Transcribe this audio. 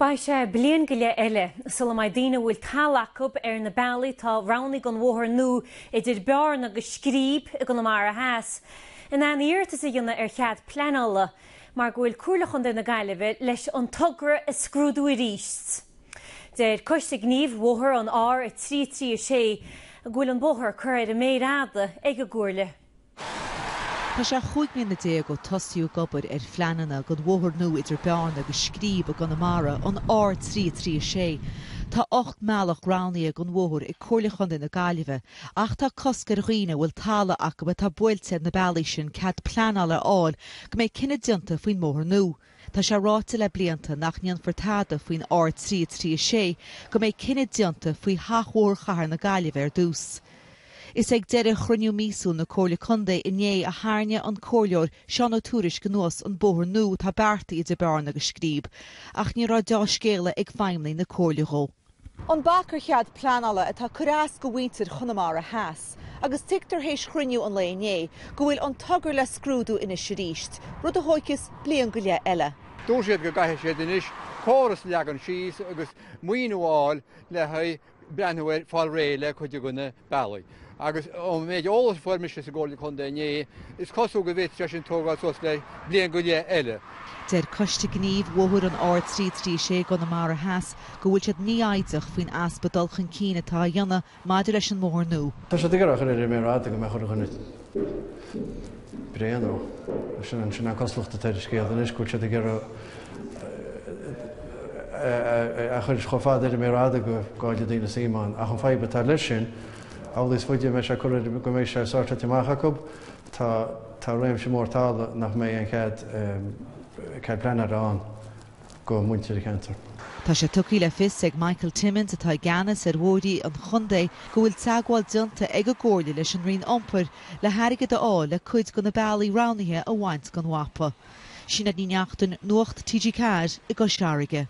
Beidh sé bliain go leith eile sula mbeidh daoine a bhfuil talamh acu ar na bealaí atá roghnaithe don bhóthar nua idir Bearna agus Scríb i gConamara Theas in ann iarratas a dhéanamh ar chead pleanála mar go bhfuil Comhairle Chontae na Gaillimhe leis an togra a scrúdú arís. Deir Coiste Gnímh Bhóthar an R3 3 6 go bhfuil an bóthar curtha ar an méar fhada ag an gComhairle. Tá sé 15 mbliana ó tosaíodh ag obair ar phleananna don bhóthar nua idir Bearna agus Scríb i gConamara, an R336. Tá 8 mbealach roghnaithe don bhóthar ag Comhairle Chontae na Gaillimhe ach tá cosc ar dhaoine a bhfuil talamh acu atá buailte ar na bealaí sin cead pleanála a fháil go mbeidh cinneadh déanta faoin mbóthar nua. Tá sé ráite le blianta nach ndéanfar tada faoin R336 go mbeidh cinneadh déanta faoi sheachbhóthar chathair na Gaillimhe ar dtús. Is ag deireadh chruinniú míosúil na Comhairle Contae inné a tharraing an Comhairleoir Seán Ó Tuairisg anuas an bóthar nua atá beartaithe idir Bearna agus Scríb, ach ní raibh deá-scéala ag feidhmeannaigh na Comhairle dhó. An bac ar chead pleanála atá ag cur as do mhuintir Chonamara Theas, agus tuigtear théis chruinniú an lae inné go bhfuil an togra le scrúdú anois arís, rud a thóigfeas bliain go leith eile. Dúirt siad go gcaithfidh siad anois córas a leagan síos agus maoiniú a fháil le haghaidh breathnú ar fáil réidh le cuid de na bealaí. Agus ón méid eolais a fuair mise sa gComhairle Contae inné, is cosúil go bhféadfadh sé sin tógáil suas le bliain go leith eile. Deir Coiste Gnímh Bhóthar an R336 i gConamara Theas go bhfuil siad mífhoighdeach faoin easpa dul chun cinn atá á dhéanamh maidir leis an mbóthar nua. Tá siad ag iarraidh a chur ar an méar fhada go mbeadh chuile dhuine bréan dó. Sin an cosúlacht atá ar an scéal anois, go bhfuil siad ag iarraidh a chur chomh fada ar an méar fhada go gcaillfidh daoine suim ann. Ach an fadhb atá leis sin, amhlaidh is faide a mbeidh sé curtha ar, go mbeidh sé sortáilte amach acu, tá tá réimse mór talamh nach mbeidh aon chead cead pleanála ann go muintir an cheantair. Tá sé tugtha le fios ag Michael Timmins, atá i gceannas ar bhóithrí an chontae, go bhfuil teagmháil déanta ag an gComhairle leis an Roinn Iompair le hairgead a fháil le cuid de na bealaí roghnaithe a bhaint den mhapa. Sinéad Ní Neachtain, Nuacht TG4 i gCois Fharraige.